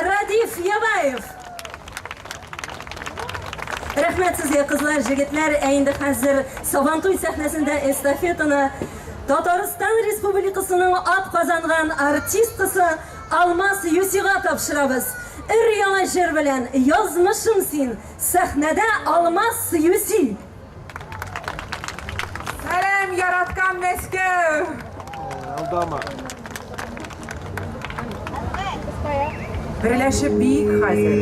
Радиф Ябаев. Рәхмәт сезгә, кызлар, җегетләр. Ә инде хәзер Сабантуй сәхнәсендә эстафетаны Татарстан Республикасының атказанган артисткасы Алмаз Юсига тапшырабыз. Өр-яңа җыр белән Язмышым син! Сәхнәдә Алмаз Юси! Сәлам, яраткан Мәскәү! Алдама. Берләшеп биик хәзер.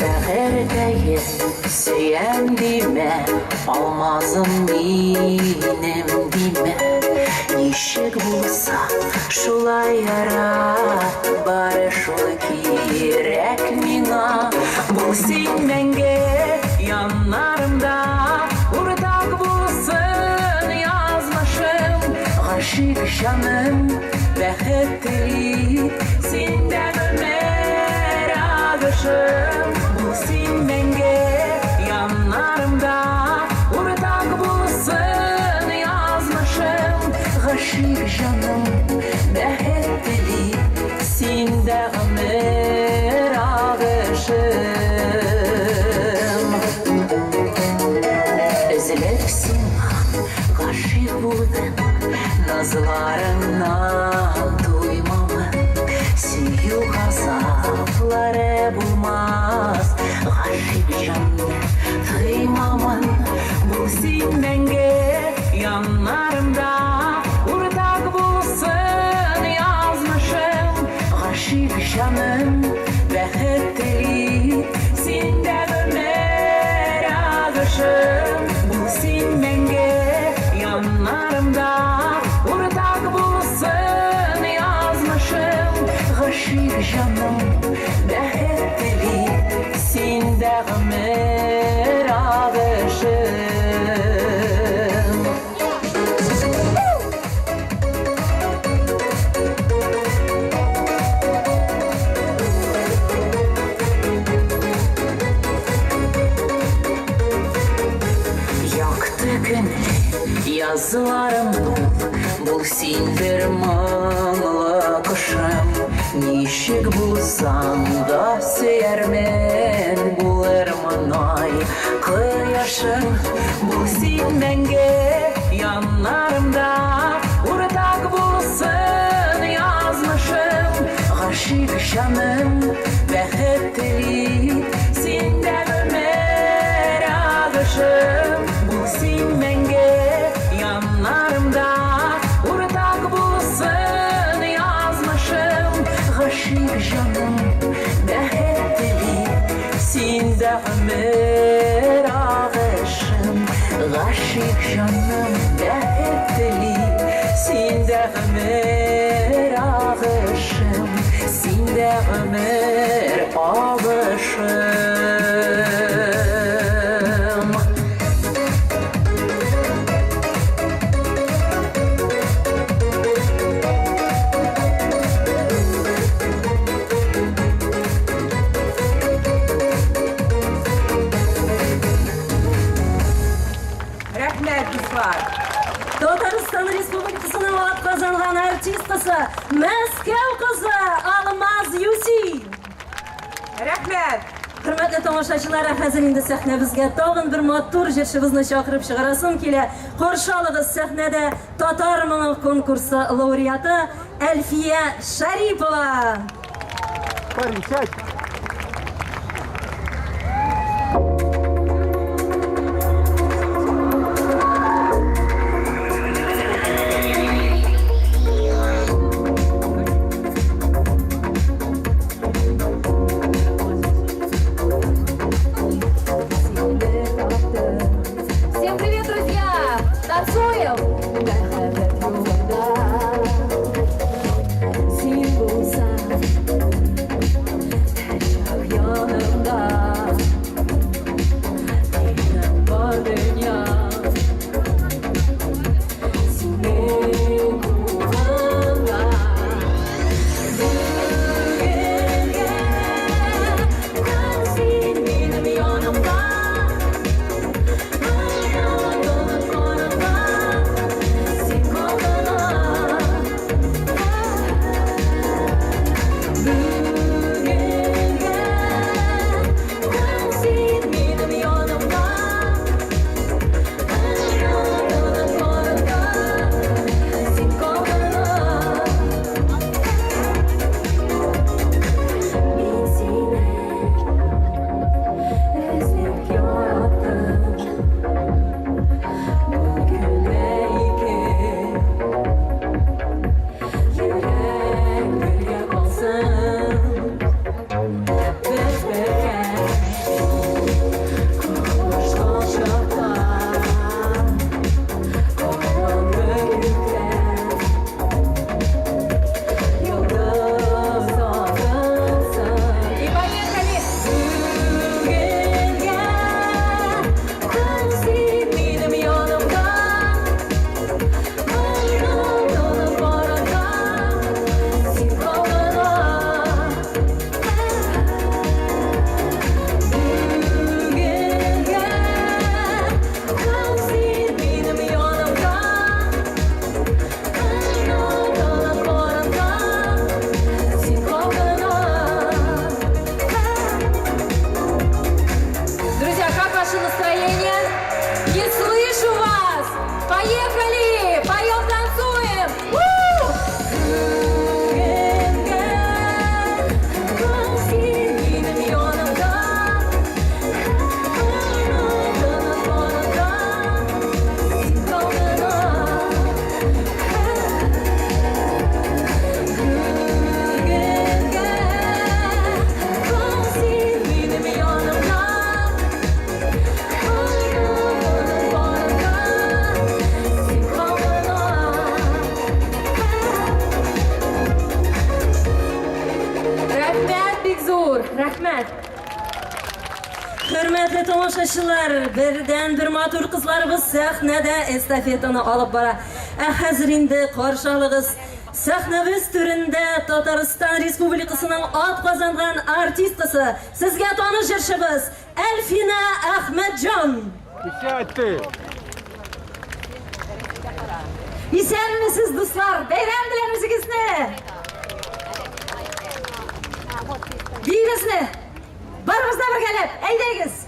Бәгырькәем, сөям димә, Алмазым минем димә. Ничек булса, шулай ярат, Бары шул кирәк миңа. Бул син мәңге яннарымда, Уртак булсын язмышым. Гашыйк җаным бәхет тели, Синдә гомер агышым. Бул син мәңге яннарымда, Уртак булсын язмышым. Гашыйк җаным бәхет тели, Синдә гомер агышым. Өзелеп сиңа гашыйк булдым, Назларыңнан туймамын. Сөю газаплары булмас, Гашыйк җанны тыймамын. Бул син мәңге яннарымда, Уртак булсын язмышым. Гашыйк җаным бәхет тели, Синдә гомер агышым. Бул син мәңге яннарымда, Уртак булсын язмышым. Гашыйк җаным бәхет тели, Синдә гомер агышым. Якты көнле язларым бул, бул син бер моңлы кошым. Ничек булсаң да сөярмен, булырмын ай, кояшым. Бул син мәңге яннарымда, уртак булсын язмышым. Гашыйк җаным бәхет тели, синдә гомер агышым. Бул син мәңге яннарымда, уртак булсын язмышым. Гашыйк җаным бәхет тели, синдә гомер агышым. Гашыйк җаным бәхет тели, синдә гомер агышым. Синдә гомер агышым. Рәхмәт, дуслар! Татарстан Республикасының атказанган артисткасы, Мәскәү кызы Алмаз Юсин. Рәхмәт! Хөрмәтле тамашачылар, ә хәзер инде сәхнәбезгә тагын бер матур җырчыбызны чакырып чыгарасым килә. Каршы алыгыз сәхнәдә Татар моңы конкурсы лауреаты Әлфия Шарипова. Парень, сядь! Всем привет, друзья! Кадерле тамашачылар, бердән-бер матур кызларыбыз сәхнәдә эстафетаны алып бара. Ә хәзер инде каршы алыгыз сәхнәбез түрендә Татарстан Республикасының атказанган артисткасы, сезгә таныш җырчыбыз Әлфинә Әхмәтҗан. Сядь ты. Исәнмесез, дуслар! Бәйрәм белән үзегезне! Биебезне! Барыбыз да бергәләп, әйдәгез!